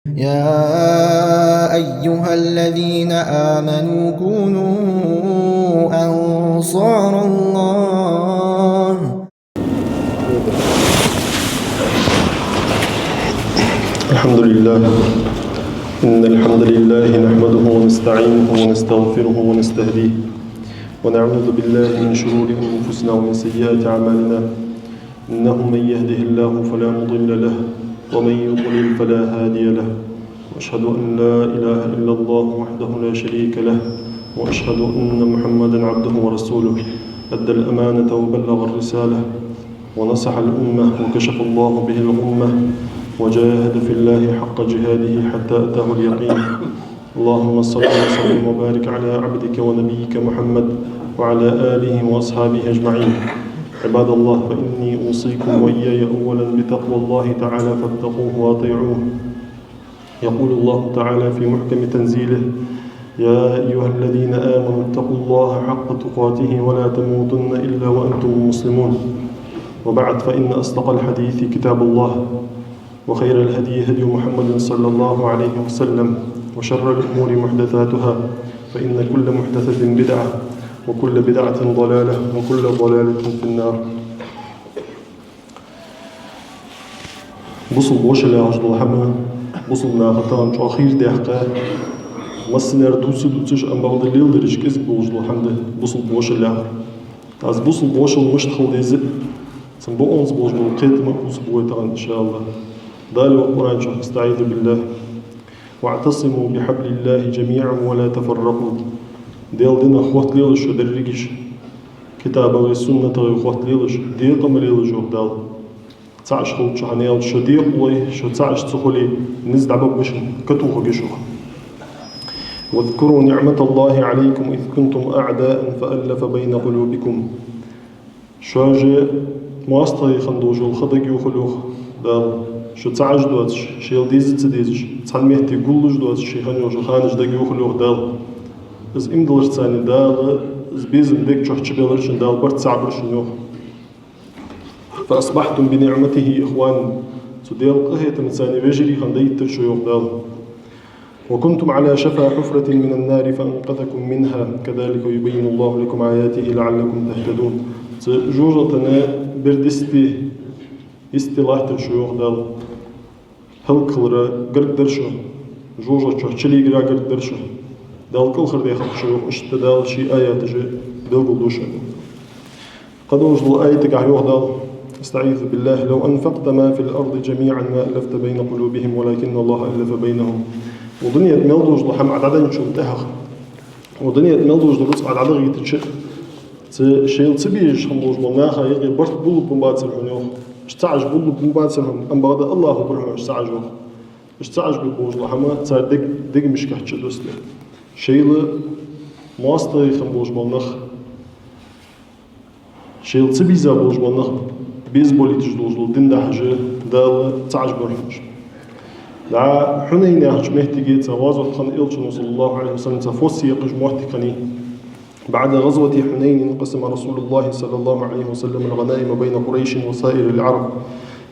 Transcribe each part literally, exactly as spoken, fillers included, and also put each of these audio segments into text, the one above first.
يا أيها الذين آمنوا كونوا أنصار الله. الحمد لله. إن الحمد لله نحمده ونستعينه ونستغفره ونستهديه، ونعوذ بالله من شرور أنفسنا ومن سيئات أعمالنا. إنه من يهده الله فلا مضل له، ومن يضلل فلا هادي له. وأشهد أن لا إله إلا الله وحده لا شريك له، وأشهد أن محمدا عبده ورسوله. أدى الأمانة وبلغ الرسالة، ونصح الأمة، وكشف الله به الغمة، وجاهد في الله حق جهاده حتى أتاه اليقين. اللهم صل وسلم وبارك على عبدك ونبيك محمد وعلى آله وأصحابه أجمعين. عباد الله، فإني أوصيكم وإياي أولا بتقوى الله تعالى، فاتقوه وأطيعوه. يقول الله تعالى في محكم تنزيله: يا أيها الذين آمنوا اتقوا الله حق تقاته ولا تموتن إلا وأنتم مسلمون. وبعد، فإن أصدق الحديث كتاب الله، وخير الهدي هدي محمد صلى الله عليه وسلم، وشر الأمور محدثاتها، فإن كل محدثة بدعة، وكل بدعة ضلالة، وكل ضلالة في النار. Бусалба воша яхаш дола хӀама, бусалба наха тахан чӀоагӀа хийра даьккха, массанена дувца а дувцаш, ам бакъда леладераш кӀезига долаш дола хӀама да бусалба воша яхар. Аз бусалба вошал мишта хила деза, цун бокъонца болаш бола кхетам а бувцаргба вай тахан, иншааллахӀ. Дала йоах Къуръан чу: أستعيذ بالله. واعتصموا بحبل الله جميعا ولا تفرقوا. Даьла динах хотталелаш шо дерригаш, китабагӀеи суннатагӀеи хотталелаш, декъа ма лелаш, йоах Дала. ЦаӀаш хилча, хӀана аьлча шо декъалой, шо цаӀаш ца хуле, низ дӀабаргба шун, катохаргья шух. واذكروا نعمة الله عليكم إذ كنتم أعداء فألف بين قلوبكم. Шоаш моастагӀий хинна долаш дола ха дагайохалва, йоах Дала. Шо цаӀаш доацаш, шоайла деза а ца дезаш, цхьан метте гуллуш доацаш, шоай хинна йолаш йола ханаш дагайохалва, йоах Дала. Из иман долчарна Дала, из безам дег чу чубелар шун, Дала барт цхьа бир шун, йоах. فأصبحتم بنعمته إخوانا. Цу Даьла къахетамца вежарий хинна дӀадиттар шо, йоах Дала. وكنتم على شفا حفرة من النار فأنقذكم منها كذلك يبين الله لكم آياته لعلكم تهتدون. Цу жожагӀатен берда йисте, йисте латтар шо, йоах Дала. ХӀалакхилара гаргадар шо, жожагӀата чу чулегара гаргадар шо. Дала кӀалхардаьккхар шо, йоах, иштта Дала ший аяташа белгалду шоана. Кхы долаш дола аятагахь йоах Дала: أستعيذ بالله. لو أنفقت ما في الأرض جميعا ما ألفت بين قلوبهم ولكن الله ألف بينهم. Укх дунен тӀа мел долаш дола хӀама Ӏа дӀаденначул тӀехьагӀа, укх дунен тӀа мел долаш дола рузкъа Ӏа дӀадахийтача, цу шоайла ца безаш хинна болаш болча наха юкъе барт булларгболабацар хьона, йоах. Уж цаӀаш булларгболабацар хьона, ам бакъда АллахӀо бир хьона уж цаӀаш, йоах. Уж цаӀаш бир болаш бола хӀама цар дег-, дегашка чудоссале. Шоайла моастагӀий хинна болаш бола нах, шоайла ца беза болаш бола нах безаболийташ долаш дола дин дахьаш Дала цаӀаш бир хьона уж. ДӀа Хьунайн яхача моттиге цхьа гӀазот хиннай, Элчано, صلى الله عليه وسلم, цхьа фос екъаш моттиг хиннай. بعد غزوة حنين قسم رسول الله صلى الله عليه وسلم الغنائم بين قريش وسائر العرب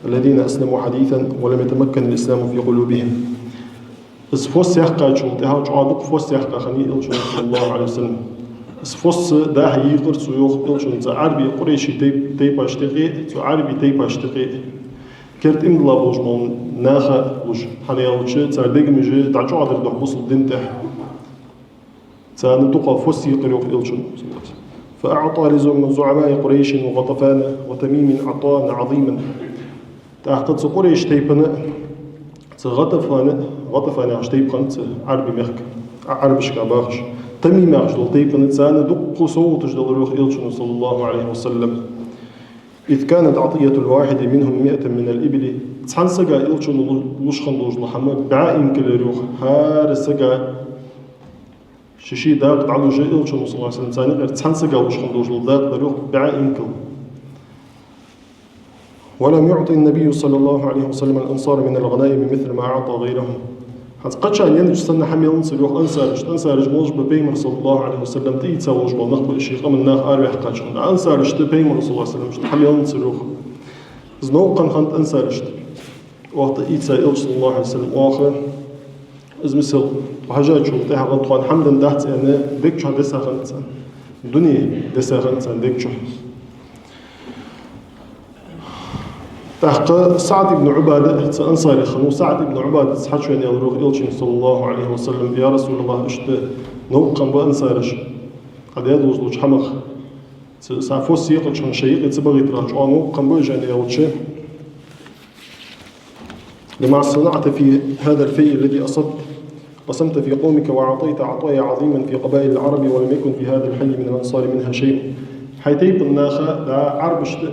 الذين أسلموا حديثا ولم يتمكن الإسلام في قلوبهم. Из фос яьккхачул тӀехьагӀа, чӀоагӀа дукха фос яьккха хиннай Элчано, صلى الله عليه وسلم. Из фос дахьа йийкъар цо, йоах Элчано, цу Ӏарбий, къурайший тайп-, тайпашта юкъе, цу Ӏарбий тайпашта юкъе. Керда иман дилла болаш бола нах луш, хӀана аьлча цар дегамаш дӀачӀоагӀдир духьа бусалба дина тӀа. Царна дукха фос йийкъар, йоах Элчано. فأعطى لزعماء قريش وغطفان وتميم عطاء عظيما. ТӀаккха цу къурайш тайпана, цу ГӀатафана, ГӀатафан яхаш тайпа хиннад цу Ӏарбий мехка, Ӏа-, Ӏарбашка бахаш, Тамим яхаш дола тайпана, царна дукха совгӀаташ делар, йоах Элчано, صلى الله عليه وسلم. إذ كانت عطية الواحد منهم مائة من الإبل. Цхьан сага Элчано лу-, луш хинна долаш дола хӀама бӀаь инкал яр, йоах, хӀара сага. Ший-ший дакъа дӀалуш Элчано, صلى الله عليه وسلم, царна юкъера цхьан сага луш хинна долаш дола дакъа дар, йоах, бӀаь инкал. ولم يعط النبي صلى الله عليه وسلم الأنصار من الغنائم مثل ما أعطى غيرهم. ХӀанз кхычарна еннача санна хӀама еланзар, йоах, ансарашта. Ансараш малаш ба, Пайхамара, صلى الله عليه وسلم, тӀаийца волаш бола нах ба, ший къаман нах араваьккхача хана. Ансарашта Пайхамара, صلى الله عليه وسلم, хӀама еланзар, йоах. Из новкъа хиннад ансарашта. Оаха тӀаийца Элча, صلى الله عليه وسلم, оаха Из мисал, хьажачул тӀехьагӀа тхона хӀама денна дац аьнна, дег чу деса хиннад царна. Дуне деса хиннад царна дег чу. ТӀаккха СаӀд ибн Ӏубада, цу ансарех хиннав СаӀд ибн Ӏубада, хьачувена аьлар йоах Элчанга, саллаллахӀу Ӏалайхи ва саллам: «Я РасулаллахӀ, иштта новкъа къам ба ансараш. Хьа даь долаш долча хӀамах, цу са фос екъача хана шоай юкъе ца багӀийтарах чӀоагӀа новкъа къам ба уж», аьнна аьлча: «لما صنعت في هذا الفيء الذي أصبت، قسمت في قومك وأعطيت عطايا عظيما في قبائل العرب، ولم يكن في هذا الحي من الأنصار منها شيء». Хьай тайпан наха, да, Ӏарбашта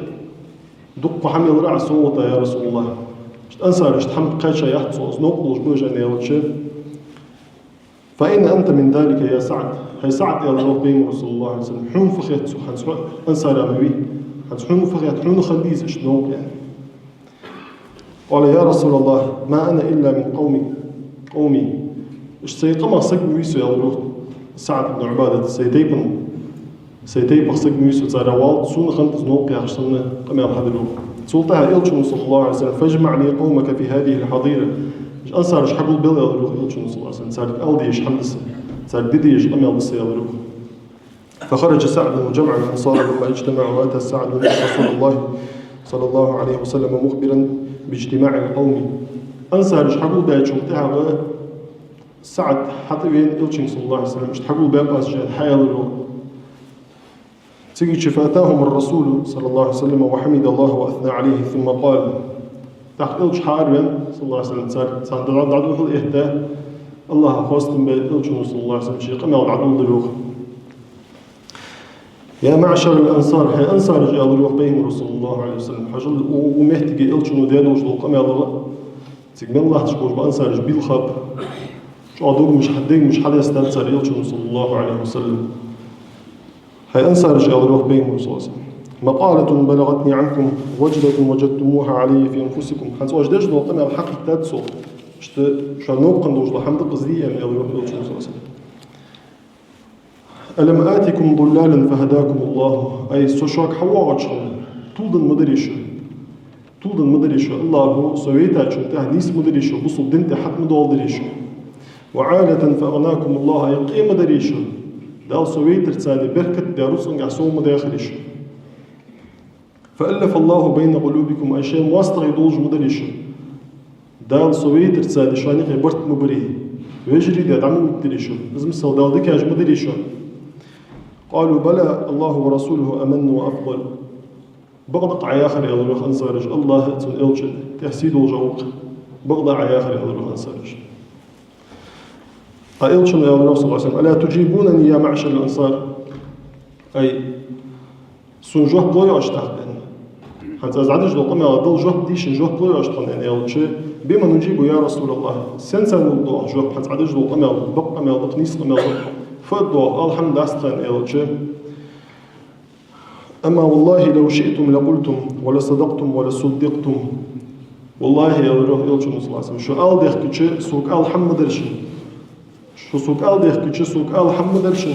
дукха хӀама елар Ӏа совгӀата, я РасулаллахӀ. Иштта ансарашта хӀама кхаьча яц цо, из новкъа долаш ба уж, аьнна аьлча: «فأين أنت من ذلك يا سعد؟» «ХӀай СаӀд, — аьлар йоах Пайхамара, саллаллахӀу Ӏалайхи ва саллам, — хьона фу хет цо, хӀанз хьо ансара ма вий, — хӀанз хьона фу хет, хьона хиннадий из иштта новкъа?» قال: «يا رسول الله، ما أنا إلا من قومي، قومي». «Иштта сай къамах саг ма вий со, — аьлар йоах СаӀд ибн Ӏубадас, — сай тайпан, сай тайпах саг ма вий со, царех валлалца сона хиннад из новкъа», яхаш санна къамаьл хьадаьд йоах. Цул тӀехьагӀа Элчано, саллаллахӀу Ӏалайхи ва саллам: «فاجمع لي قومك في هذه الحظيرة». «Аш ансараш хьагулбел, — аьлар йоах Элчано, саллаллахӀу Ӏалайхи ва саллам, — царга ала дезаш хӀама дисса, царга де дезаш къамаьл дисса», — аьлар йоах. فخرج سعد وجمع الأنصار، لما اجتمعوا أتى سعد رسول الله صلى الله عليه وسلم مخبرا باجتماع القوم. Ансараш хьагулбаьчул тӀехьагӀа СаӀд хьатӀавена Элчанга, саллаллахӀу Ӏалайхи ва саллам, иштта хьагулбаьб аз, аьнна, хьаалар йоах. Цигача: «فأتاهم الرسول صلى الله عليه وسلم وحمد الله وأثنى عليه ثم قال». ТӀаккха Элча хьааравена, саллаллахӀу Ӏалайхи ва саллам, цар, царна дӀа-, дӀадувхал этта, АллахӀа хоастам бе, Элчано, саллаллахӀу Ӏалайхи ва саллам, ший къамаьл дӀадоладир йоах. «يا معشر الأنصار», хӀай ансараш, аьлар йоах Пайхамара, саллаллахӀу Ӏалайхи ва саллам. Хьажал, укх, укх моттиге Элчано даь долаш дола къамаьл, цига мел латташ болаш ба ансараш, бийла хаб. ЧӀоагӀа догамаш хьа-, дегамаш хьалестад цар Элчано, саллаллахӀу Ӏалайхи ва саллам. «ХӀай ансараш, — аьлар йоах Пайхамара, саллаллахӀу Ӏалайхи ва саллам, — ما قالة بلغتني عنكم وجلة وجدتموها علي في أنفسكم». ХӀанз оаш деш дола къамаьл хьакхийттад сох. Иштта шоана новкъа долаш дола хӀама да-кх из, аьнна, аьлар йоах Элчано, саллаллахӀу Ӏалайхи ва саллам. «ألم آتكم ضلالا فهداكم الله». Ай, со шуга хьавоагӀача хана тувладенна ма дарий шо? Тувладенна ма дарий шо? АллахӀа со вайтачул тӀехьагӀа нийса ма дарий шо? Бусалба дина тӀа хьатӀа ма доаладирий шо? «وعالة فأغناكم الله». Ай, къе ма дарий шо? Дала со вайтарца беркат а даь, рузкъангахьа сов ма даьхарий шо? «فألف الله بين قلوبكم». Ай, шоай моастагӀий долаш ма дарий шо? Дала со вайтарца шоана юкъе барт ма барий? Вежарий даь дӀа ма оттадирий шо? Из мисал, Дала дикаш ма дарий шо? «قالوا بلى، الله ورسوله أمن وأفضل». Бакъда Ӏа яхар, аьлар йоах ансараша, АллахӀ а цун Элча а тӀех сий долаш ва-кх. Бакъда Ӏа яхар, аьлар йоах ансараша. А Элчано аьлар йоах, саллаллахӀу Ӏалайхи ва саллам: «ألا تجيبونني يا معشر الأنصار؟» Ай, сона жоп лой оаш тӀаккха, аьнна. ХӀанз аз дӀадеш дола къамаьла дала жоп дий шун, жоп лой оаш тхона, аьнна аьлча: «بم نجيب يا رسول الله؟» Сенца лургда оаха жоп, хӀанз дӀадеш дола къамаьл, бакъ къамаьл да-кх, нийса къамаьл да-кх, фу аргда оаха, ала хӀама дац тха, аьнна аьлча. «أما والله لو شئتم لقلتم ولصدقتم ولصدقتم». «ВаллахӀи, — аьлар йоах Элчано, саллаллахӀу Ӏалайхи ва саллам, — шо ала дехкача, сога ала хӀама ма дар шун. Шо сога ала дехкача, сога ала хӀама ма дар шун.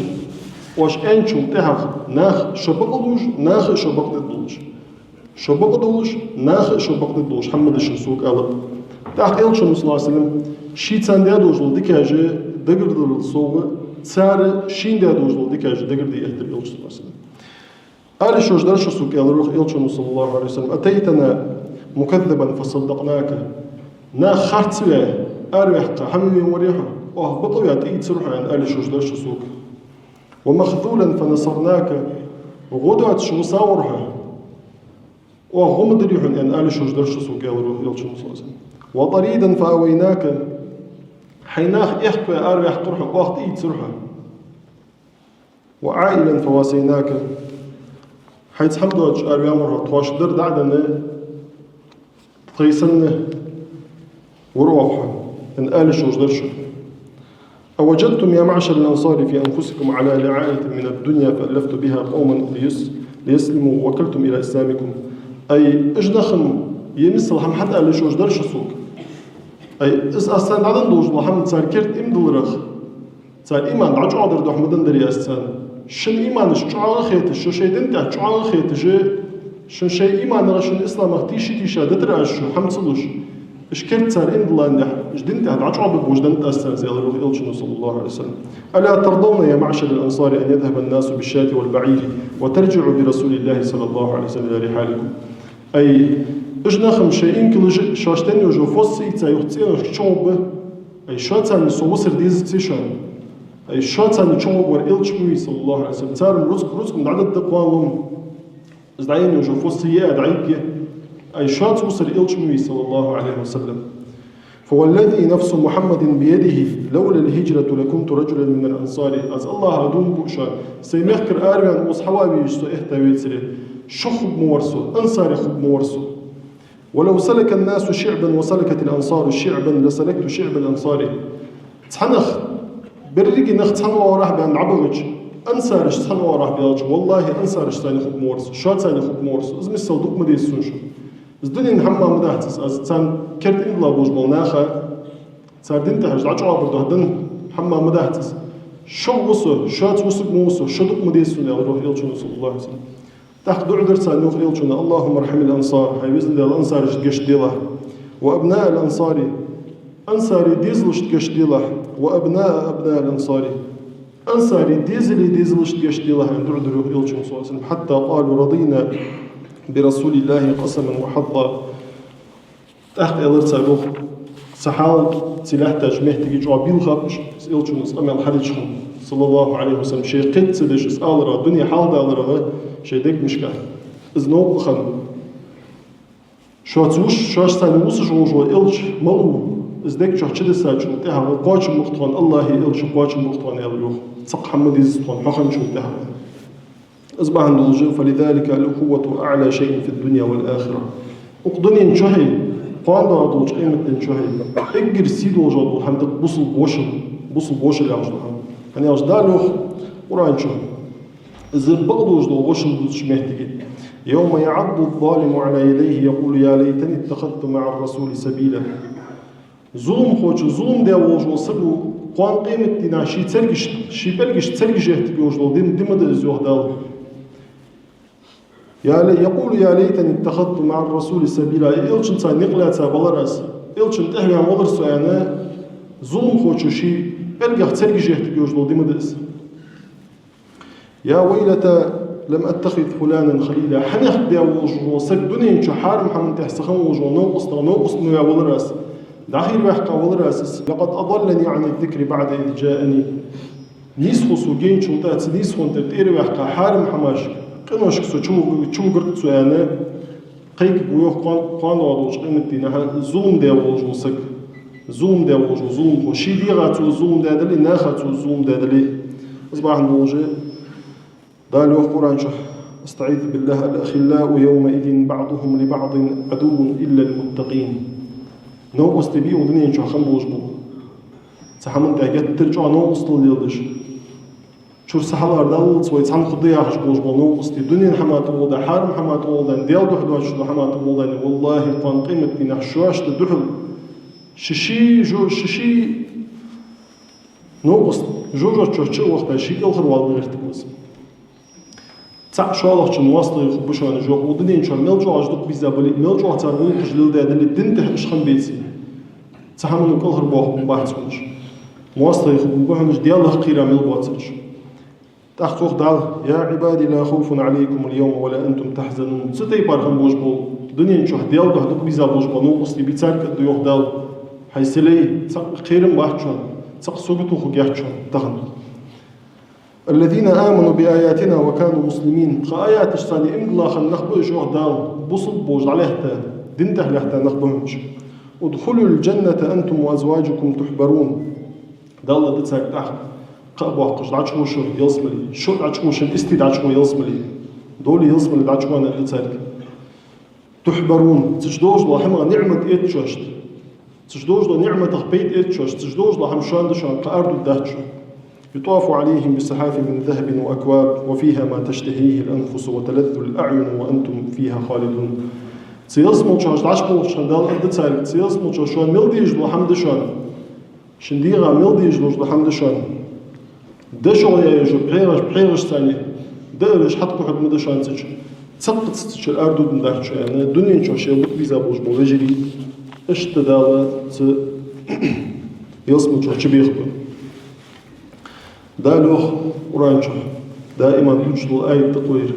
Оаш аьнначул тӀехьагӀа наха шо бакъ долаш, наха а шо бакъдергдолаш. Шо бакъ долаш, наха а шо бакъдергдолаш хӀама ма дар шун сога ала». ТӀаккха Элчано, саллаллахӀу Ӏалайхи ва саллам, ший царна даь долаш дола дикаш дагардаларал совгӀа, цар шийна даь долаш дола дикаш дагарде эттар Элча, саллаллахӀу Ӏалайхи ва саллам. «ألا شوش درش سوق يا روح إلشن صلى الله عليه وسلم، أتيتنا مكذبا فصدقناك». Нах харц ве, араваьккха хӀама вен варе хьо, оаха бакъ ве, тӀаийцар хьо, аьнна, ала шоаш дар шо сога. «ومخذولا فنصرناك», гӀо доацаш вусавар хьо, оаха гӀо ма дир хьона, аьнна, ала шоаш дар шо сога, аьлар Элчано, صلى الله عليه وسلم. «وطريدا فآويناك», хьай нах эхкаве араваьккхар хьо, оаха тӀаийцар хьо. «وعائلا فواسيناك». Хьайца хӀама доацаш араваьннавар хьо, тхоашта дар дӀа а денна, тхоай санна вар оаха хьо, аьнна, ала шоаш дар шо. «أوجدتم يا معشر الأنصار في أنفسكم على لعاعة من الدنيا فألفت بها قوما ليس-، ليسلموا ووكلتم إلى إسلامكم». Ай, уж нах-м, е мисал хӀама хьатӀа ала шоаш дар шо сога. Ай, из аз царна дӀаденна долаш дола хӀама цар керда иман дилларах, цар иман дӀачӀоагӀдар духьа ма деннадарий аз царна. Шун иманаш чӀоагӀа хеташ, шо шоай дина тӀа чӀоагӀа хеташ, шун шоай иманах, шун исламах тийша-тийша дитар аз шо, хӀама ца луш. Уж керда цар иман дилланехь, Уж дина тӀа дӀачӀоагӀбергболаш да-кх аз царна, аьлар йоах Элчано, صلى الله عليه وسلم. ألا ترضون يا معشر الأنصار أن يذهب الناس بالشاة والبعير وترجعوا برسول الله صلى الله عليه وسلم إلى رحالكم. Ай, уж нах-м, шоай инкалаш а, шоашта денна йола фос а ийца, юха цӀеношка чугӀоргба. Ай, шоашца цхьана со вусар дезаций шоана? Ай, шоашца цхьана чугӀоргвар Элча ма вий, صلى الله عليه وسلم. Цар-м рузкъ, рузкъа-м дӀададда кхоана лом. Из дӀаенна йола фос а е а дӀайига. Ай, шоашца вусар Элча ма вий, صلى الله عليه وسلم. فوالذي نفس محمد بيده لولا الهجرة لكنت رجلا من الأنصار. Аз АллахӀа дув буъ шоана, сай мехкара араваьнна укхаза хьаваь везаш со эхта вецаре, шух хургма вар со, ансарех хургма вар со. ولو سلك الناس شعبا وسلكت الأنصار شعبا لسلكت شعب الأنصار. Цхьа нах, беррига нах цхьан оагӀорахьа баьнна дӀабахача, ансараш цхьан оагӀорахьа баьлча, валлахӀи, ансарашца цхьана хургма вар со, шоашца цхьана хургма вар со. Из миссел дукха ма деза сона шуга. Из дунен хӀама ма дац из, аз царна керда иман дилларгболаш бола нах а, цар дина тӀа уж дӀачӀоагӀбар духьа да-кх, хӀама ма дац из. Шух ва со, шоашца вусаргма ва со, шо дукха ма деза сона, аьлар йоах Элчано, صلى الله عليه وسلم. ТӀаккха дуӀа дир царна йоах Элчано: اللهم ارحم الأنصار, хӀай веза Даьла, ансарашта гешт делахь. وأبناء الأنصار, ансарий дезалашта гешт делахь. وأبناء أبناء الأنصار, ансарий дезалий дезалашта гешт делахь, аьнна дуӀа дир йоах Элчано, صلى الله عليه وسلم. حتى قالوا رضينا برسول الله قسما وحظا. ТӀаккха аьлар цар йоах: цу хьал, цу лаьттача моттиге чӀоагӀа бийла хаппаш, из Элчано из къамаьл хьадеча хана, صلى الله عليه وسلم, шоай кхетаца деш из аларах, дунен хьал даларах шоай дегашка. Из новкъа хана, шоаца вус-, шоашца цхьана вусаш волаш вола Элча малав, из дег чу чудессачул тӀехьагӀа кхоачам ба-кх тхона АллахӀи Элчеи, кхоачам ба-кх тхона, аьлар йоах. Цхьаккха хӀама ма деза тхона хьахинначул тӀехьагӀа. Из бахьан долаш, فلذلك الأخوة أعلى شيء في الدنيا والآخرة. Укх дунен чухьеи, кхоана доагӀаш долча къематден чухьеи эггара сий долаш дола хӀама да-кх бусалба вошал, бусалба вошал яхаш дола хӀама. ХӀана аьлча Дала йоах Къуръан чу, из бакъдолаш дола вошал дувцача моттиге: يوم يعض الظالم على يديه يقول يا ليتني اتخذت مع الرسول سبيلا. Зуламхочо зулам даь волаш вола саг ва кхоана къематдийнахьа ший царгашта, ший пӀелгашта царгаш еттаргйолаш дола ди, ди ма дий из, йоах Дала. يا لي-، يقول يا ليتني اتخذت مع الرسول سبيلا. Элчанца никъ лаьца балар аз, Элчанна тӀехьа ваьнна валар со, аьнна, зуламхочо ший пӀелгах царгаш еттаргйолаш дола ди ма дий из. يا ويلتى لم أتخذ فلانا خليلا. Хьанехк даь волаш вола саг, дунен чу хьарам хӀаман тӀа сахан волаш вола новкъостах новкъост ма ваь валар аз. ДӀахийра ваьккха валар аз из. لقد أضلني عن الذكر بعد إذ جاءني. Нийсхо сона гайначул тӀехьагӀа, цу нийсхонна тӀера тӀера ваьккха, хьарам хӀамаш, къиношка со чу-, чувигаргва со, аьнна, кхайкаргва йоах кхоан-, кхоана доагӀаш долча къематдийнахьа зулам даь волаш вола саг. Зулам даь волаш вола зуламхо. Ший дегӀаца из зулам даь дале, нахаца из зулам даь дале. Из бахьан долаш Дала йоах Къуръан чу: أستعيذ بالله: الأخلاء يومئذ بعضهم لبعض عدو إلا المتقين. Новкъостий бий укх дунен чу хинна болаш бола, цу хӀаман тӀа геттара чӀоагӀа новкъостал леладеш. Чура са хьалара даллалца вай цхьана хургда яхаш болаш бола новкъостий, дунен хӀаман тӀа гӀолла, хьарам хӀаман тӀа гӀолла, Даьла духьа доацаш дола хӀаман тӀа гӀолла, валлахӀи, кхоана къематдийнахьа шоашта духьал ший-ший жо-, ший-ший новкъост жожагӀате чу а вахийта, ший кӀалхарвала гӀертаргва из. ЦаӀ шоллагӀчун моастагӀий хургба шоана, йоах, укх дунен чу мел чӀоагӀа уж дукха беза бале а, мел чӀоагӀа цар гӀулакхаш леладаь дале а, дина тӀа уж хинна беце а, цу хӀамано кӀалхарбоахаргба хьона уж. МоастагӀий хургба хьона уж, Даьлах кхера мел боацараш. ТӀаккха йоах Дала: يا عبادي لا خوف عليكم اليوم ولا أنتم تحزنون. Цу тайпара хинна болаш бола, дунен чу Даьла духьа дукха беза болаш бола новкъостий бий, царга а да, йоах Дала: хӀай са лай, цхьаккха кхерам бац шоана, цхьаккха сагото хургьяц шоана тахан. الذين آمنوا بآياتنا وكانوا مسلمين. Тха аяташца иман дилла хинна нах ба уж, йоах Дала, бусалба болаш дӀалаьтта, дина тӀа лаьтта нах ба уж. ادخلوا الجنة أنتم وأزواجكم تحبرون. Дала да царга тӀаккха кхаъ боаккхаш: дӀачугӀо шо ялсмале, шо дӀачугӀо, шун истий дӀачугӀо ялсмале. Дола ялсмале дӀачугӀо, аьнна, да царга. تحبرون, цу чу долаш дола хӀамах ниӀмат эц шоашта. Цу чу долаш дола ниӀматах пайда эц шоашта, цу чу долаш дола хӀама шоана да, шоана кхы арадувргдац шоана. يطاف عليهم بصحاف من ذهب وأكواب وفيها ما تشتهيه الأنفس وتلذ الأعين وأنتم فيها خالدون. Цу ялсмале чу шо дӀачуболхача хана Дала аргда царга: цу ялсмале чу шоана мел дезаш дола хӀама да шоана. Шун дегӀа мел дезаш дола хӀама да шоана. ДешагӀа яь йола пхьегӀаш, пхьегӀашца даараш хьатӀакхухьарг ма да шоана цу чу. Цхьаккха цу чура арадувргдац шо, аьнна, дунен чу шоай бакъ беза болаш бола вежарий. Иштта Дала цу ялсмала чу чубехаргба. Дала йоах Къуръан чу, даиман дувцаш дола аят да-кх ер: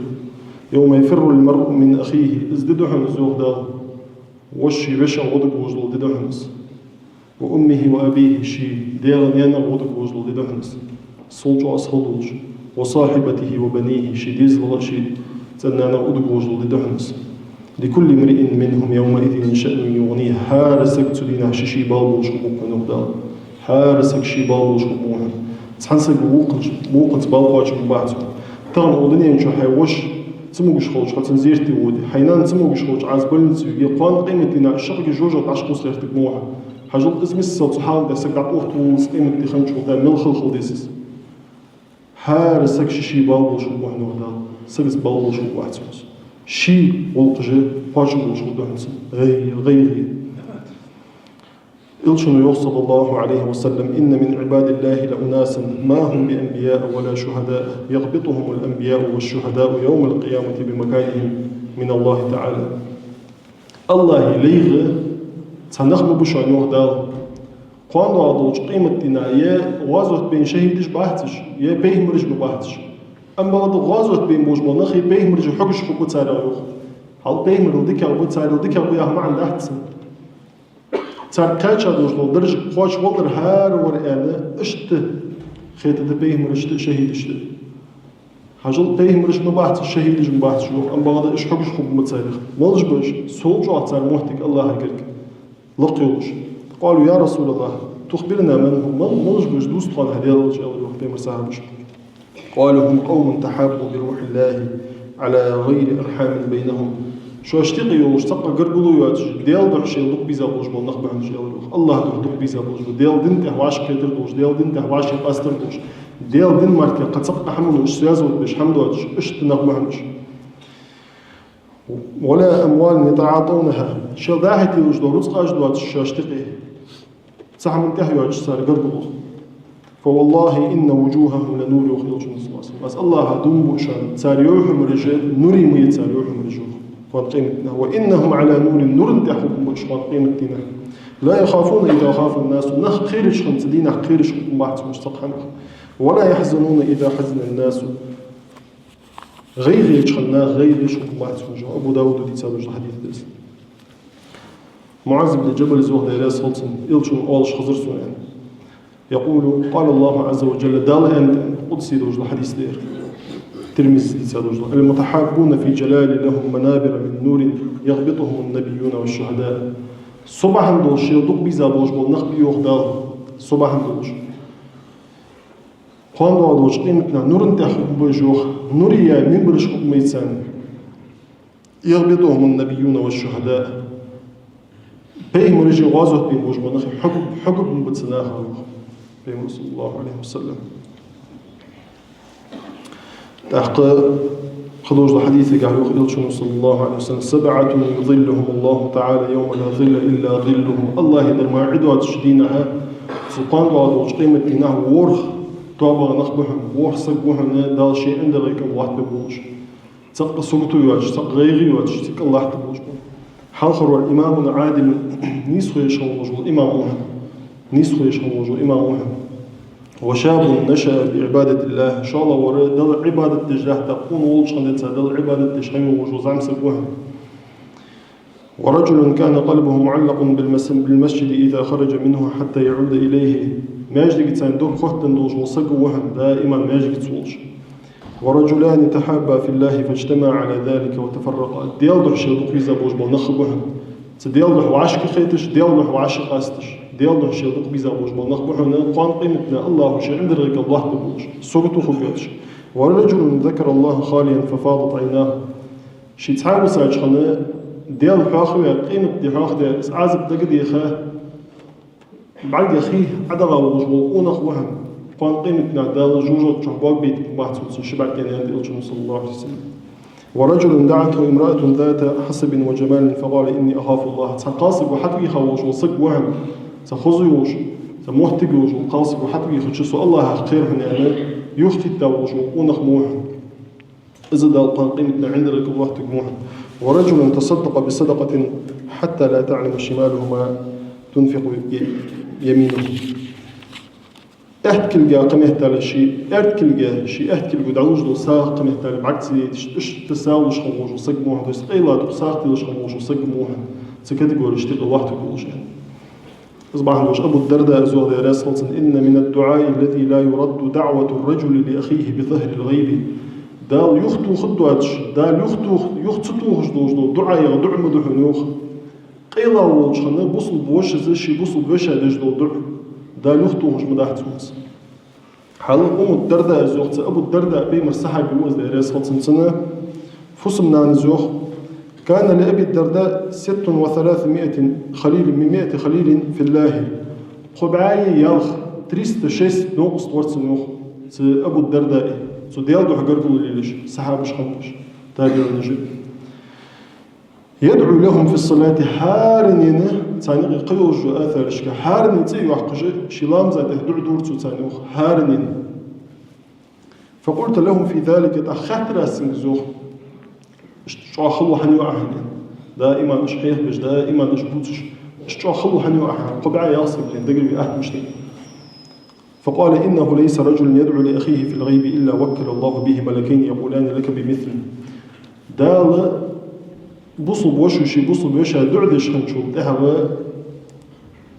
«يوم يفر المرء من أخيه». Из ди да хьона из, йоах Дала. Воша ший вешех гӀо дагавожаш дола ди да хьона из. «وأمه وأبيه», ший даьх-наьнах гӀо дагавожаш дола ди да хьона из. Сол чӀоагӀа сихал долаш. «وصاحبته وبنيه», ший дезалах а, ший цӀен-наьнах а гӀо дагавожаш дола ди да хьона из. «لكل امرئ منهم يومئذ شأن يغنيه». ХӀара сага цу дийнахьа ший-ший бала болаш хургба хьона, йоах Дала. ХӀара сага ший бала болаш хургба хьона. Цхьан сага вокханца, вокханца бала кхоачаргбац хьона. Тахан укх дунен чу хьай воша цамогаш хилча, хьо цунна зерате воде. Хьай нана цамогаш хилча, Ӏа из больнице виге, кхоана къематдийнахьа шаккхе жожагӀате Ӏаш кхувсаргьяргда мо хьо. Хьажал, из миссел цу хьала тӀа саг дӀатӀаоттаву из къематди хинначул тӀехьагӀа мел хала хила деза из. ХӀара сага ший-ший бала болаш хургба хьона, йоах Дала. Сагаца бала болаш хургбац хьона из. Ший гӀулакхаш кхоачаргболаш хургда хьона цун. ГӀайгӀа, гӀайгӀа. Элчано йоах, صلى الله عليه وسلم: «إن من عباد الله لأناسا ما هم بأنبياء ولا شهداء، يغبطهم الأنبياء والشهداء يوم القيامة بمكانهم من الله تعالى». АллахӀа лайх цхьа нах ма ба шоана, йоах Дала, кхоана доагӀаш долча къематдийнахьа е гӀазот баьнна шахӀидаш бац уж, е пайхамараш бац уж. Амма бакъда гӀазот баьнна болаш бола нах пайхамарашта хьегаш хургба царех, йоах. Хьал пайхамарал дикагӀа ба, царел дикагӀа ба яха маӀан дац цун. Царга кхаьча долаш дола дарж кхоачавалар хӀара вар аьнна, иштта хетаргда пайхамарашта а, шахӀидашта а. Хьажал, пайхамараш ма бац уж, шахӀидаш ма бац уж, йоах, амма бакъда уж хьегаш хургба царех. Малаш ба уж? Сол чӀоагӀа цар моттиг АллахӀагара лакха йолаш. «قالوا يا رسول الله، تخبرنا من هم؟» Мал-, малаш ба уж, дувца тхона хьа, Даьла элча, аьлар, йоах, пайхамара сахьабаша. «قال: هم قوم تحابوا بروح الله على غير أرحام بينهم». Шоашта юкъе йолаш цхьаккха гаргало йоацаш, Даьла духьа шоайла дукха беза болаш бола нах ба хьона уж, аьлар, йоах. АллахӀа духьа дукха беза болаш бола, Даьла дина тӀа вӀашагӀкхетар долаш, Даьла дина тӀа вӀашагӀкъастар долаш, Даьла дина мара кхы цхьаккха хӀамано уж связывать беш хӀама доацаш, иштта нах ба хьона уж. «ولا أموال يتعاطونها». Шоайла дӀа-хьа телаш дола рузкъаш доацаш шоашта юкъе. Цхьа хӀаман тӀехьа йоацаш цар гаргало. «فوالله إن وجوههم لنور», йоах Элчано, صلى الله عليه وسلم. Аз АллахӀа дув буъ шоана, цар юхьмараш нуре ма я, цар юхьмараш, йоах, кхоана къематдийнахьа. «وإنهم على نور», нуран тӀа хургба уж кхоана къематдийнахьа. «لا يخافون إذا خاف الناس», нах кхерача хана, цу дийнахьа кхераш хургбац уж цхьаккха хӀамах. «ولا يحزنون إذا حزن الناس». ГӀайгӀа еча хана наха гӀайгӀа еш хургбац уж, йоах. Абу Давуда дийца долаш дола хьадис да из. МуӀаз ибн Джабала йоах, Даьла раьза хилва цунна, Элчано оалаш хезар сона, аьнна. يقول: قال الله عز وجل, Дала аьннад, къудси долаш дола хьадис да ер, Тирмизе дийца долаш дола: «المتحابون في جلالي لهم منابر من نور يغبطهم النبيون والشهداء». Со бахьан долаш шоайла дукха беза болаш бола нах ба, йоах Дала, со бахьан долаш. Кхоана доагӀаш долча къематдийнахьа нуран тӀа хургба уж, йоах, нуре яь минбараш хургба царна. «يغبطهم النبيون والشهداء». Пайхамараш а, гӀазот баьнна болаш бола нах а хьег-, хьегаш ба цу наха, йоах Пайхамара, صلى الله عليه وسلم. ТӀаккха кхы долаш дола хьадисагахь йоах Элчано, صلى الله عليه وسلم: «سبعة يظلهم الله تعالى يوم لا ظل إلا ظله». АллахӀа дар мара Ӏи доацача дийнахьа, цу кхоана доагӀаш долча къематдийнахьа ворхӀ тоабагӀа нах ба хьона, ворхӀ саг ва хьона Дала ший Ӏиндаргий кӀал латтабергболаш. Цхьаккха сагото йоацаш, цхьаккха гӀайгӀа йоацаш, цу кӀал латтабергболаш ба. Хьалхарвар: «إمام عادل», нийсхо еш хинна волаш вола имам ва хьона. Нийсхо еш хинна волаш вола имам ва хьона. «وشاب نشأ في عبادة الله», шоллагӀвар Далла Ӏибадат деш лаьтта, къона волча хана денз Далла Ӏибадат деш хинна волаш вола зӀамсаг ва хьона. «ورجل كان قلبه معلق بالمس-، بالمسجد إذا خرج منه حتى يعود إليه». Маьждигаца цун дог хоттаденна долаш вола саг ва хьона, даиман маьждигаца волаш. «ورجلان تحابا في الله فاجتمعا على ذلك وتفرقا». Даьла духьа шоайла дукха беза болаш бола нах ба хьона. Цу Даьла духьа вӀашагӀкхеташ, Даьла духьа вӀашагӀкъасташ, Даьла духьа шоайла дукха беза болаш бола нах ба хьона, кхоана къематдийнахьа АллахӀа ший Ӏиндаргий кӀал латтабергболаш, сагото хургйоацаш. «ورجل ذكر الله خاليا ففاضت عيناه». Ше цхьа висача хана Даьла хьоахаваь, къематди хьоахадаь, из Ӏазап дагадеха, бӀаргех хий ӀодагӀа волаш вола къонах ва хьона. Кхоана къематдийнахьа Дала жожагӀата чу боагабайтаргбац цун ши бӀарг, аьннад Элчано, صلى الله عليه وسلم. «ورجل دعته امرأة ذات حسب وجمال فقال: إني أخاف الله». Цхьа кхалсаго хьатӀавийха волаш вола саг ва хьона. Цхьа хоза йолаш, цхьа моттиг йолаш вола кхалсаго хьатӀавийхача, со АллахӀах кхер хьона, аьнна, юхатетта волаш вола къонах ма ва хьона. Из Дала кхоана къематдийнахьа Ӏиндаргий кӀал латтаргва хьона. «ورجل تصدق بصدقة حتى لا تعلم شماله ما تنفق ي-، يمينه. Аьтта кулга кхаметтел ший, аьрда кулга, ший аьтта кулго дӀалуш дола сагӀа кхаметтел бӀарг ца дайташ, иштта сагӀа луш хинна волаш вола саг мо хьа, то есть къайла дукха сагӀа телаш хинна волаш вола саг мо хьа, цу категореш тӀа лохьта кулуш. Из бахьан долаш Абу Дарда из йоах, Даьла раьза хилва цунна: إن من الدعاء الذي لا يرد دعوة الرجل لأخيه بظهر الغيب. Дала юхатохаргдоацаш, Дала юхатох-, юха ца тохаш долаш дола дуӀа яха дуӀа ма да хьона, йоах. Къайла волча хана бусалба вошас ший бусалба вешийна деш дола дуӀа Дала юхатохаш ма дац цунца. Хьал Умму Дарда из йоах, цу Абу Дарда, пайхамара сахьаби ва из, Даьла раьза хилва цунна, цун фусам-нана из йоах: كان لأبي الدرداء ست وثلاثمائة خليل، من مائة خليل في الله. Кхо бӀаьи ялх, триста шесть новкъост вар цун, йоах, цу Абу Дардаъа, цо Даьла духьа гаргало лелаеш, сахьабаш хиннаб уж, табиӀинаш. يدعو لهم في الصلاة, хӀаране, царна юкъе кхы йолаш йола асарашка, хӀаране цӀи а йоаккхаш, ший ламаза тӀа дуӀа дора цо царна, йоах, хӀаране. فقلت له في ذلك, тӀаккха хаьттар аз цунга, йоах, иштта чӀоагӀа хало хӀана йоах Ӏа, хӀана? Даиман уж хьехабеш, даиман уж бувцаш, иштта чӀоагӀа хало хӀана йоах Ӏа, кхо бӀаь ялх саг, хӀана, дагаве атта мишта. فقال: إنه ليس رجل يدعو لأخيه في الغيب إلا وكل الله به ملكين يقولان لك بمثله. Дала бусалба вошас ший бусалба вешийна дуӀа деш хинначул тӀехьагӀа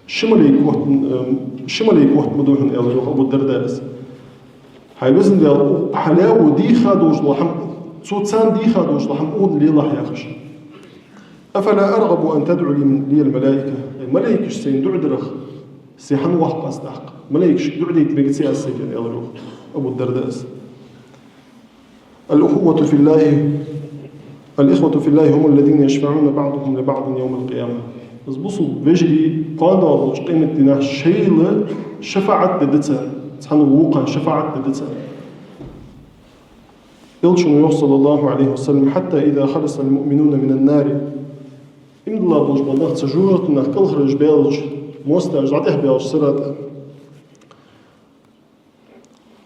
ши малейк отт-, м, ши малейк отт ма да хьона, аьлар, йоах, Абу Дардаъа. Хьай везан Даьла, хьа лаьво дийха долаш дола хӀама, цо царна дийха долаш дола хӀама укхунна лелахь, яхаш. أفلا أرغب أن تدعو لي، لي الملائكة؟ Малейкаш сайна дуӀа дарах се хӀана воаккх аз тӀаккха? Малейкашка дуӀа дайта мегац аз сайна, аьлар, йоах, Абу Дардаъа. الأخوة في الله، الإخوة في الله هم الذين يشفعون بعضهم لبعض يوم القيامة. Из бусалба вежарий кхоана доагӀаш долча къематдийнахьа шоайла шафаӀат дергда цар, цхьанне вокханна шафаӀат дергда цар. Элчано йоах, صلى الله عليه وسلم: حتى إذا خلص المؤمنون من النار. Иман дилла болаш бола нах цу жожагӀатенах кӀалхарвеш баьлча, моастагӀаша дӀатӀехбаьлча сирата.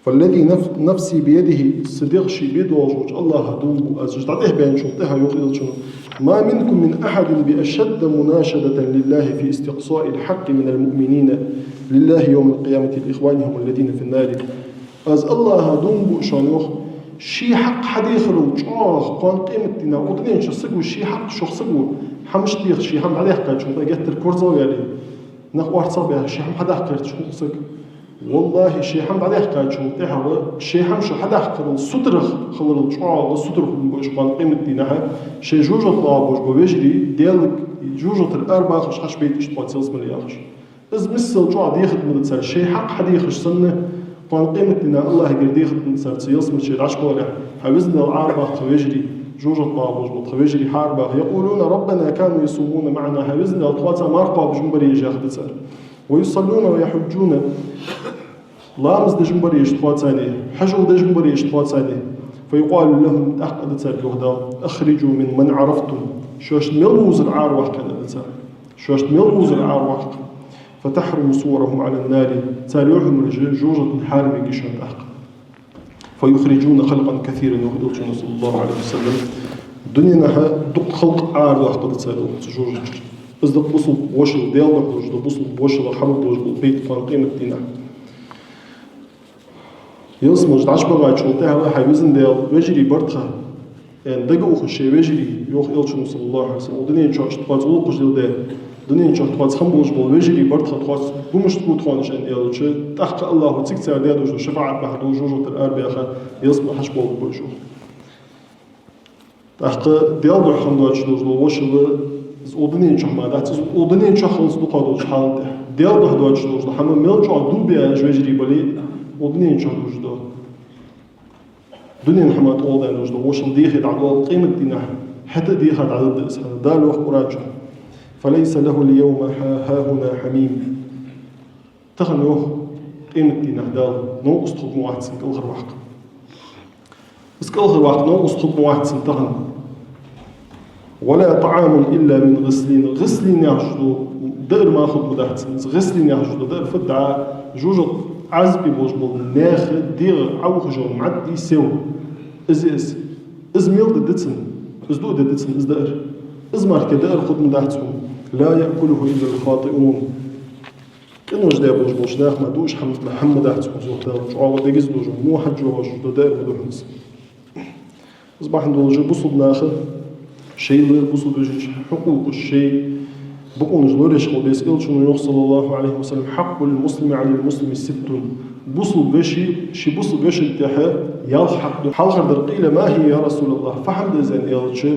فالذي نف-، نفسي بيده, са дегӀ ший бе долаш волча АллахӀа дув бу аз, уж дӀатӀехбаьнначул тӀехьагӀа, йоах Элчано: ما منكم من أحد بأشد مناشدة لله في استقصاء الحق من المؤمنين لله يوم القيامة لإخوانهم الذين في النار. Аз АллахӀа дув бу шоана, йоах, ший хьакъ хьадехарал чӀоагӀа кхоана къематдийнахьа укх дунен чу саго ший хьакъ, шох саго хӀама мишта дех, ший хӀама дӀадаьккхачул тӀехьагӀа геттара корзагӀваьле, нах орцагӀбаьха, ший хӀама хьадаккха гӀерташ хинна саг. ВаллахӀи, ший хӀама дӀадаьккхачул тӀехьагӀа, ший хӀама шоаш хьадаккхарал сутарах хиларал чӀоагӀа сутара хургба уж кхоана къематдийнахьа, шоай жожагӀате лагӀа болаш бола вежарий, Даьлага жожагӀатера арабахаш хьачубайта уж тхоца ялсмале, яхаш. Из миссел чӀоагӀа дехаргда ма да цар, шоай хьакъ хьадехаш санна, кхоана къематдийнахьа АллахӀагара дехаргда ма да цар цу ялсмале шоаш дӀачубаларехьа. Хьай везан Даьла, арабаха тха вежарий, жожагӀате лагӀа болаш бола тха вежарий хьаарабаха. يقولون: ربنا كانوا يصومون معنا. Хьай везан Даьла, тхоца марха кхоабаш ма барий уж, яхаргда цар. ويصلون ويحجون. Ламаз деш ма барий уж тхоца, хьажол деш ма барий уж тхоца. فيقال لهم, тӀаккха аргда царга, йоах Дала: أخرجوا من من عرفتم. Шоашта мел вовзар араваккха, аргда царга. Шоашта мел вовзар араваккха. فتحرم صورهم على النار. Цар йохамараш жожагӀатен хьарам йергья шоана тӀаккха. فيخرجون خلقا كثيرا, йоах Элчано, صلى الله عليه وسلم. Дуненахьа дукха халкъ араваккхаргда цар, йоах, цу жожагӀатера. Из да-кх бусалба вошал, Даьла духьа долаш дола бусалба вошал хьабаргболаш бола пайда кхоана къематдийнахьа. Ялсмале дӀачубахачул тӀехьагӀа, хьай везан Даьла, вежарий бар тха, аьнна, дага ухаш шоай вежарий, йоах Элчано, صلى الله عليه وسلم, укх дунен чу тхоца гӀулакхаш леладаь, дунен чу тхоца хинна болаш бола вежарий бар тха, тхоца гумашта гу тхона уж, аьнна, аьлча, тӀаккха АллахӀа цига цар даь долаш дола шафаӀат бахьан долаш жожагӀатера арабаьха, ялсмале хьачубоаларгба уж, йоах. ТӀаккха Даьла духьа хинна доацаш долаш дола вошал, из укх дунен чу мара дац, из укх дунен чу хилац дукхагӀа долча хьала тӀа. Даьла духьа доацаш долаш дола хӀама мел чӀоагӀа дув биа уж вежарий бале, укх дунен чу дувцаш дола. Дунен хӀаман тӀа гӀолла долаш дола вошал дехе дӀадоал къематдийнахьа, хӀаьта а деха дӀадоал из хӀама. Дала йоах Къуръан чу: فليس له اليوم ها-، هاهنا حميم. Тахан, йоах, къематдийнахьа Дала новкъост хургма вац цунна кӀалхарваккха. Из кӀалхарваккха новкъост хургма вац цунна тахан. ولا طعام إلا من غسلين. Гъислин яхаш дола даар мара хургма дац цунна. Из гъислин яхаш дола даар фуд? ДӀа жожагӀате Ӏазап болаш бола наьха дегӀа Ӏоухаш йола мӀад, сев. Из, из. Из мел дергда цунна? Из дуа дергда цунна, из даар? Из мара кхы даар хургма дац хьона. لا يأكله إلا الخاطئون. Къинош даь болаш болча наха мара дуаш хӀама, хӀама дац хьона, йоах Дала, чӀоагӀа дегаза долаш, во хьаж йоагӀаш дола даар ма да хьона из. Из бахьан долаш бусалба наха шоайла, бусалба вежарий хьукъукъаш, шоай бокъонаш лораеш хила беза. Элчано йоах, صلى الله عليه وسلم: «حق المسلم على المسلم ست». Бусалба веший ший бусалба вешийна тӀа ялх хьакъ да. Хьалхардар: «قيل: ما هي يا رسول الله؟» Фу хӀама да из, аьнна аьлча,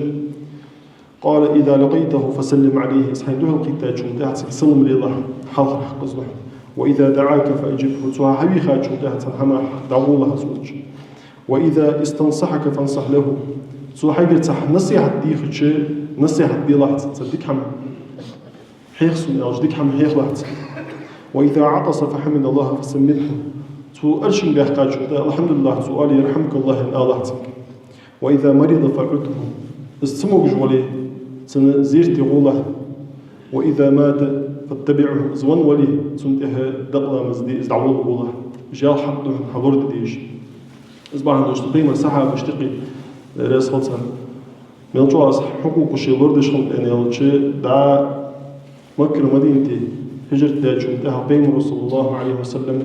«قال: إذا لقيته فسلم عليه». Из хьайна духьалкхийттачул тӀехьагӀа цига салам лелахь, хьалхара хьакъ из да хьона. «وإذا دعاك فأجبه». Цо хьа хьавийхачул тӀехьагӀа цхьан хӀамах дӀагӀолахь, аьнна аьлча. «وإذا استنصحك فانصح له». Цо хьайгара цхьа насихьат дийхача, насихьат делахь цунна, цхьа дика хӀама хьеха сона аьлча, дика хӀама хьехалахь цунна. «وإذا عطس فحمد الله فسمله». Цо оаршин баьккхачул тӀехьагӀа «الحمد لله» цо оале, «يرحمك الله» аьнна алахь цунга. «وإذا مرض فعده». Из ца могаш вале, цунна зерате гӀолахь. «وإذا مات فاتبعه». Из венна вале, цунна тӀехьа дакъа ламаз де, из дӀаволла гӀолахь. Ялх хьакъ да хьона хьалурда дезаш. Из бахьан долаш Пайхамара сахьабашта юкъе, Даьла раьза хилва царна, мел чӀоагӀа из хьукъукъаш лорадеш хиннаб, аьнна аьлча, дӀа Маккара Мадинате хӀижрат даьчул тӀехьагӀа Пайхамара, صلى الله عليه وسلم,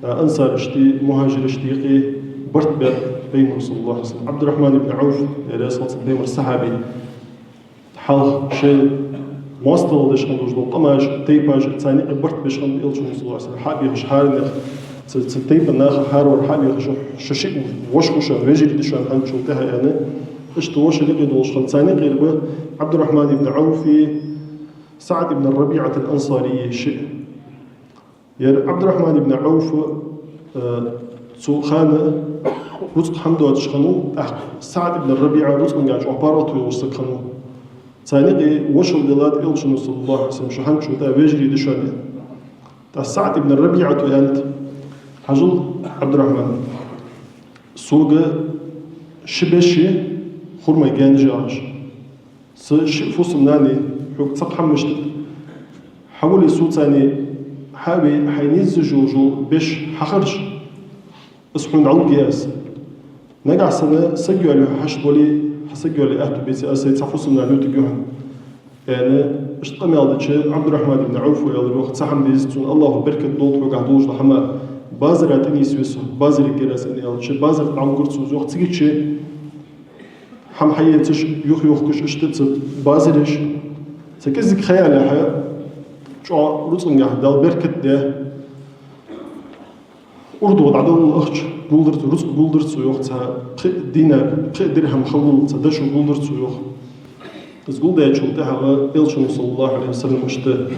а, ансарашта, мухӀажирашта юкъе барт баьб Пайхамара, صلى الله عليه وسلم. Ӏабдуррахьман ибн Ӏавф, Даьла раьза хилва цунна, Пайхамара сахьаби, хьалха шоай моастагӀал деш хинна долаш дола къамаш, тайпаш, царна юкъе барт беш хиннаб Элчано, صلى الله عليه وسلم, хьа а бехаш хӀаранех, цу, цу тайпан наха хӀаравар хьа а бехаш, шо шиъ воша хул шоана, вежарий да шоана хӀанзчул тӀехьагӀа, аьнна, иштта воша юкъе долаш хиннаб. Царна юкъера ва Ӏабдуррахьман ибн Ӏавфи СаӀд ибн РабиӀат ал-Ансари шиъ. Ер Ӏабдуррахьман ибн Ӏавф, э, цу хана рузкъа хӀама доацаш хиннав, тӀаккха СаӀд ибн РабиӀа рузкъангахьа чӀоагӀа паргӀато йолаш саг хиннав. Царна юкъе вошал диллад Элчано, صلى الله عليه وسلم, шо хӀанзчул тӀехьагӀа вежарий да шоана, аьнна. ТӀаккха СаӀд ибн РабиӀата аьннад: «Хьажал, Ӏабдуррахьман, сога ши беш я хурмай гаьнаш яхаш. Са шиъ фусам-нана я, хьога цхьаккха хӀама мишта да. Хьавола, со царна хьа а ве, хьайна езаш йола беш хьахаржа, из хьона дӀалургья аз. Нагахьа санна саг йоалае хьо хьашт вале, хьа саг йоалае аьттув беце, аз сай цхьа фусам-нана ютаргья хьона», — аьнна, иштта къамаьл дича, Ӏабдуррахьман ибн Ӏавфа аьлар, йоах: «Цхьа хӀама дезац сона, АллахӀа беркат долда хьогахьа долаш дола хӀама, базара тӀанийсве со, базаргара аз», — аьнна аьлча, базар тӀа дӀавигар цо, йоах. Цигача хӀама хьаэцаш, юхайохкаш, иштта цу базар еш, цхьа кӀезига ха ялалехьа, чӀоагӀа рузкъангахьа Дала беркат даь, урдув дӀадаллалца ахча гулдар цо, рузкъа гулдар цо, йоах, цхьа пхи динар, пхи дирхӀам хиллалца дошо гулдар цо, йоах. Из гулдаьчул тӀехьагӀа Элчано, صلى الله عليه وسلم, иштта: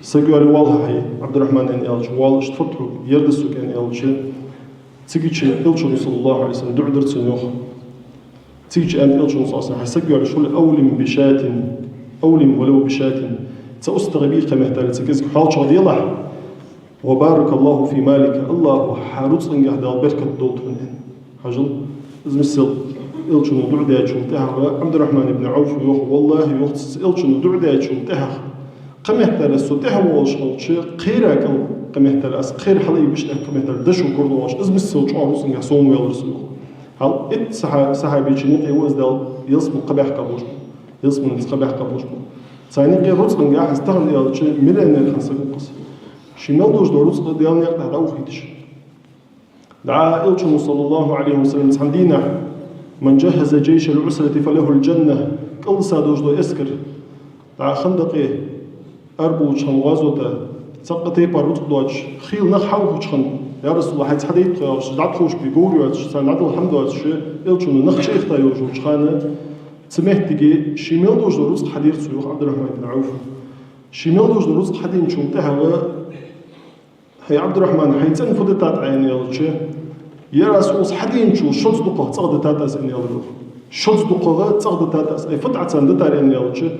«Саг йоалае воалл хьо, хӀай Ӏабдуррахьман», — аьнна аьлча, «Воалл, иштта фуд хьога, ер да сога», — аьнна аьлча, цигача Элчано, صلى الله عليه وسلم, дуӀа дир цунна, йоах. Цигача аьннад Элчано, صلى الله عليه وسلم: «Хьай саг йоалае хьо, أولم بشاة، أولم ولو بشاة». Цхьа устагӀа бе, кхы меттел цхьа кӀезига хьоалчагӀа делахь. «وبارك الله في مالك», АллахӀа хьа рузкъангахьа Дала беркат долда хьона, аьнна. Хьажал, из миссел Элчано дуӀа даьчул тӀехьагӀа Ӏабдуррахьман ибн Ӏавфа йоах: «ВаллахӀи, — йоах цо, — Элчано дуӀа даьчул тӀехьагӀа, кхы меттел со тӀехьа волаш хилча, кхера кӀал, кхы меттел аз кхера хьалаайбеш, кхы меттел дошо кура доагӀаш, из миссел чӀоагӀа рузкъангахьа сона ваьлар со». Хьал итт сахьа-, сахьабечун юкъе ва из, Дала ялсмала кхаъ баьккха болаш бола, ялсмалца кхаъ баьккха болаш бола. Царна юкъе рузкъангахьа, из тахан аьлча миллионер хинна саг ва-кх из. Ший мел долаш дола рузкъа Даьла наькъа тӀа дӀаухийташ. ДӀа Элчано, صلى الله عليه وسلم, цхьан дийнахьа: «من جهز جيش العسرة فله الجنة», кӀалдиса долаш дола эскар, дӀа Хандакъе арабувлача хана гӀазота, цхьаккха тайпара рузкъа доацаш, хийла нах хьалхавувлача хана: «Я РасулаллахӀ, хьайца хьадайта тхо», — аьлча, дӀатӀаховшабе говр йоацаш, царна дӀадала хӀама доацаш, Элчано нах чуехийтта йолаш йолча хана, цу моттиге ший мел долаш дола рузкъа хьадир цо, йоах, Ӏабдуррахьман ибн Ӏавфа. Ший мел долаш дола рузкъа хьадийначул тӀехьагӀа: «ХӀай Ӏабдуррахьман, хьай цӀен фу дитад Ӏа?» — аьнна аьлча, «Я РасулаллахӀ, хьадийначул шозза дукхагӀа цӀагӀа дитад аз», — аьнна аьлар, йоах. «Шозза дукхагӀа цӀагӀа дитад аз». «Ай, фуд Ӏа царна дитар?» — аьнна аьлча,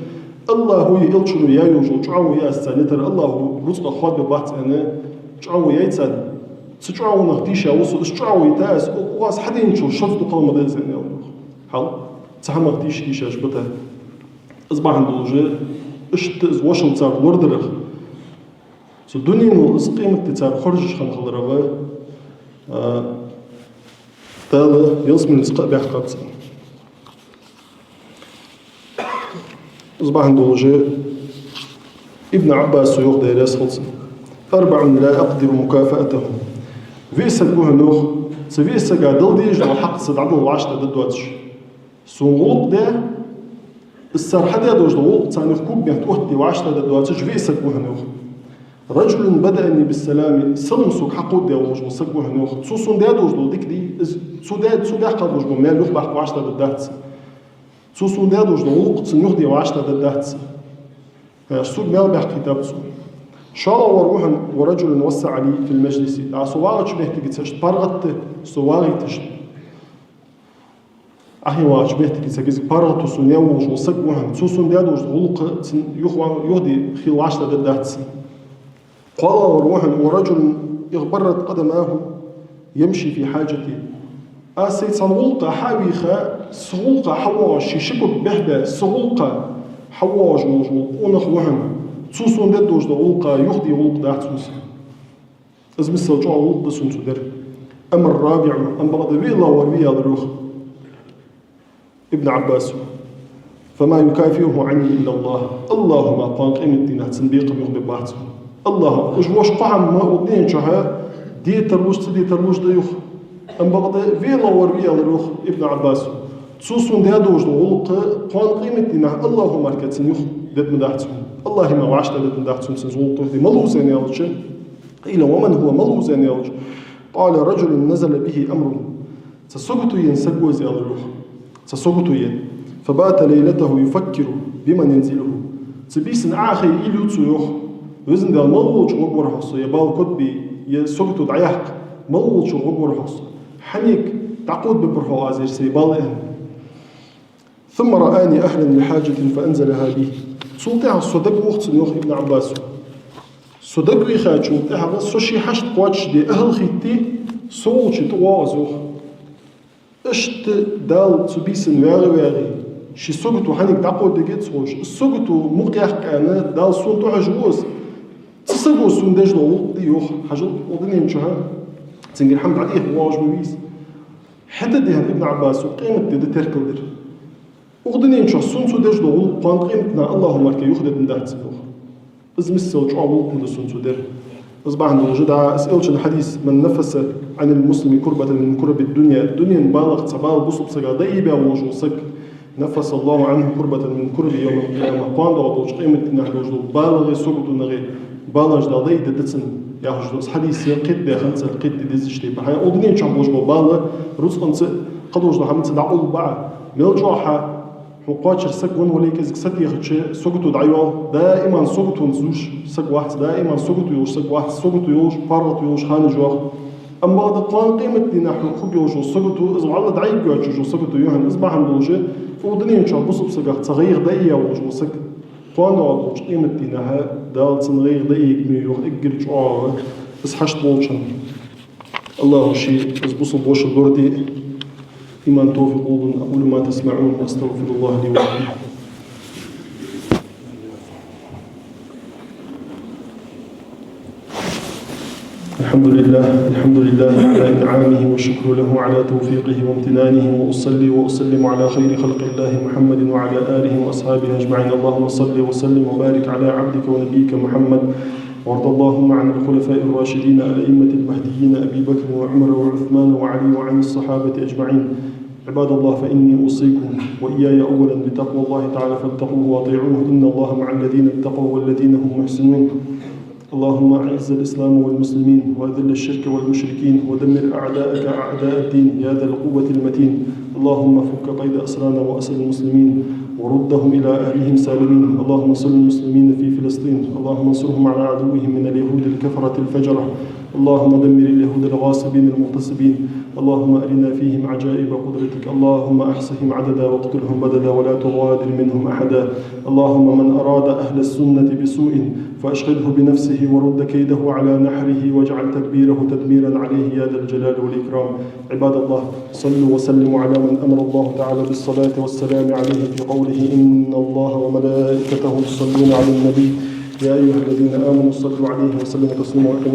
«АллахӀо а Элчано а яь йолаш йола чӀоагӀо я аз царна йитар, АллахӀо рузкъах хоадабе бац аьнна, чӀоагӀо яьй царна. Цу чӀоагӀонах тийша ва со, из чӀоагӀо йита аз, укхаза хьадийначул шозза дукхагӀа ма да из», — аьнна аьлар, йоах. Хьал, цу хӀамах тийша-тийшаш бита. Из бахьан долаш, иштта из вошал цар лорадарах, цу дунено из къематди цар хоржаш хинна хиларах, а, Дала ялсмалца кхаъ баьккхаб царна. Из бахьан долаш Ибн Ӏаббаса йоах, Даьла раьза хилва цунна: أربع لا أقدر مكافأتهم. Виъ саг ва хьона, йоах, цу виъ сага дала дезаш дола хьакъ са дӀадала вӀаштӀехьдаргдоацаш. Сона гӀулакх де, из цар хьадаь долаш дола гӀулакх, царна юха ког бетта оттаде вӀаштӀехьдаргдоацаш виъ саг ва хьона, йоах. رجل بدأني بالسلام, салам сога хьакховдадаь волаш вола саг ва хьона, йоах. Цо сона даь долаш дола дика дий, из цо даь, цо даьккха долаш бола маьл юхабаккха вӀаштӀехьдаргдац са. Цо сона даь долаш дола гӀулакх цунна юхаде вӀаштӀехьдаргдац са. Э, сога маьл баьккхийтаб цо. ШоллагӀвар ва хьона, ورجل وسع لي في المجلس. ТӀаккха со вагӀача моттиге цхьа иштта паргӀата со вагӀийташ. Ахьа вагӀача моттиге цхьа кӀезига паргӀато сона яь волаш вола саг ва хьона. Цо сона даь долаш дола гӀулакх цунна юха-, юхаде хила вӀаштӀехьдаргдац са. КхоалагӀвар ва хьона, ورجل اغبرت قدماه يمشي في حاجتي. Аз сай цхьан гӀулакха хьа а вийха, са гӀулакха хьавоагӀаш, ший ши ког бехбе, са гӀулакха хьавоагӀаш волаш вола къонах ва хьона. Цо сона даь долаш дола гӀулакх юхаде гӀулакх дац хьона са. Из миссел чӀоагӀа гӀулакх да сона цо даьр. أما الرابع, амма бакъда виълагӀвар ва аьлар, йоах Ибн Ӏаббаса: فما يكافئه عني إلا الله. АллахӀа мара кхоана къематдийнахьа цунна бекхам юхабергбац хьона. АллахӀа, уж воаш кхо хӀама укх дунен чухь детарлуш, ца детарлуш да юха. Амма бакъда виълагӀвар ва аьлар, йоах Ибн Ӏаббаса: цо сона даь долаш дола гӀулакх кхоана къематдийнахьа АллахӀа мара цунна юхадергдац хьона. АллахӀа мара вӀаштӀехьдергдац хьона цунна из гӀулакх юхаде. Малув из аьнна аьлча, قيل ومن هو, малув из аьнна аьлча, قال رجل نزل به أمر. Цхьа сагото енна саг ва из, аьлар, йоах. Цхьа сагото енна. فبات ليلته يفكر بمن ينزله. Цу бийсан Ӏохайна уйла ю цо, йоах: Везан Даьла, мала волча гӀоргвар-хьогӀ со, е бала котбе, е сагото дӀаяккха, мала волча гӀоргвар-хьогӀ со? Хьанга дӀакховдабергбар-хьогӀ аз ер сай бала, аьнна. ثم رآني أهلا لحاجة فأنزلها بي. Цул тӀехьагӀа со дагавох цунна, йоах Ибн Ӏаббаса. Со дагавийхачул тӀехьагӀа со ший хьашт кхоачашде ахӀал хетте, со волча тӀавоагӀа из, йоах. Иштта Дала цу бийсан вагӀа-вагӀе, ший сагото хьанга дӀакховдадергда ца ховш, из сагото мукъаяккха аьнна, Дала сона тӀахьожаргва из. Цу саго сона деш дола гӀулакх да, йоах, хьажал, укх дунен чухь цунгара хӀама дӀадехка воагӀаш ма вий из. ХӀаьта, дий хьона, Ибн Ӏаббаса, къематди да теркалдер. Укх дунен чухь сона цо деш дола гӀулакх кхоана къематдийнахьа АллахӀа мара юхадергдац са, йоах. Из миссел чӀоагӀа гӀулакх ма да сона цо даьр. Из бахьан долаш да из Элчан хьадис: من نفس عن المسلم كربة من كرب الدنيا. Дунен балах цхьа бала бусалба сагах дӀаайбаь волаш вола саг, نفس الله عنه كربة من كرب يوم القيامة. Кхоана доагӀаш долча къематдийнахьа долаш дола балагӀеи саготонагӀеи балаш Дала дӀаайдергда цунна, яхаш да из хьадис. Кхетаде хиннад цар, кхетаде дезаш тайпара. Укх дунен чухь болаш бола бала рузкъанца, кхыдолча хӀаманца дӀакъовлабац. Мел чӀоагӀа хьо кхоачара саг венна вале, кӀезига сатехача, сагото дӀайоал, даим саготонца зувш саг вац, даим сагото йолаш саг вац, сагото йолаш, паргӀато йолаш ханаш йоагӀа. Амма бакъда кхоана къематдийнахьа хургйолаш йола сагото, из вӀалла дӀаайбаь йоацаш йола сагото я хьона. Из бахьан долаш, укх дунен чухь бусалба сагах цхьа гӀайгӀа дӀаайбаь волаш вола саг, кхоана доагӀаш долча къематдийнахьа Дала цунна гӀайгӀа дӀаайбергба, йоах, эггара чӀоагӀа из хьашт болча хана. АллахӀа ший из бусалба воша лораде иман, товфикъ лулда. أقول ما تسمعون وأستغفر الله لي ولكم. الحمد لله، الحمد لله على إنعامه والشكر له على توفيقه وامتنانه، وأصلي وأسلم على خير خلق الله محمد وعلى آله وأصحابه أجمعين. اللهم صل وسلم وبارك على عبدك ونبيك محمد، وارض اللهم عن الخلفاء الراشدين الأئمة المهديين أبي بكر وعمر وعثمان وعلي وعن الصحابة أجمعين. عباد الله، فإني أوصيكم وإياي أولا بتقوى الله تعالى، فاتقوه وأطيعوه، إن الله مع الذين اتقوا والذين هم محسنون. اللهم أعز الإسلام والمسلمين، وأذل الشرك والمشركين، ودمر أعداءك أعداء الدين، يا ذا القوة المتين. اللهم فك قيد أسرانا وأسر المسلمين، وردهم إلى أهلهم سالمين. اللهم انصر المسلمين في فلسطين. اللهم انصرهم على عدوهم من اليهود الكفرة الفجرة. اللهم دمر اليهود الغاصبين المغتصبين. اللهم أرنا فيهم عجائب قدرتك. اللهم أحصهم عددا واقتلهم بددا ولا تغادر منهم أحدا. اللهم من أراد أهل السنة بسوء فأشغله بنفسه ورد كيده على نحره واجعل تدبيره تدميرا عليه يا ذا الجلال والإكرام. عباد الله، صلوا وسلموا على من أمر الله تعالى بالصلاة والسلام عليه في قوله: إن الله وملائكته يصلون على النبي، يا أيها الذين آمنوا صلوا عليه وسلموا تسليما.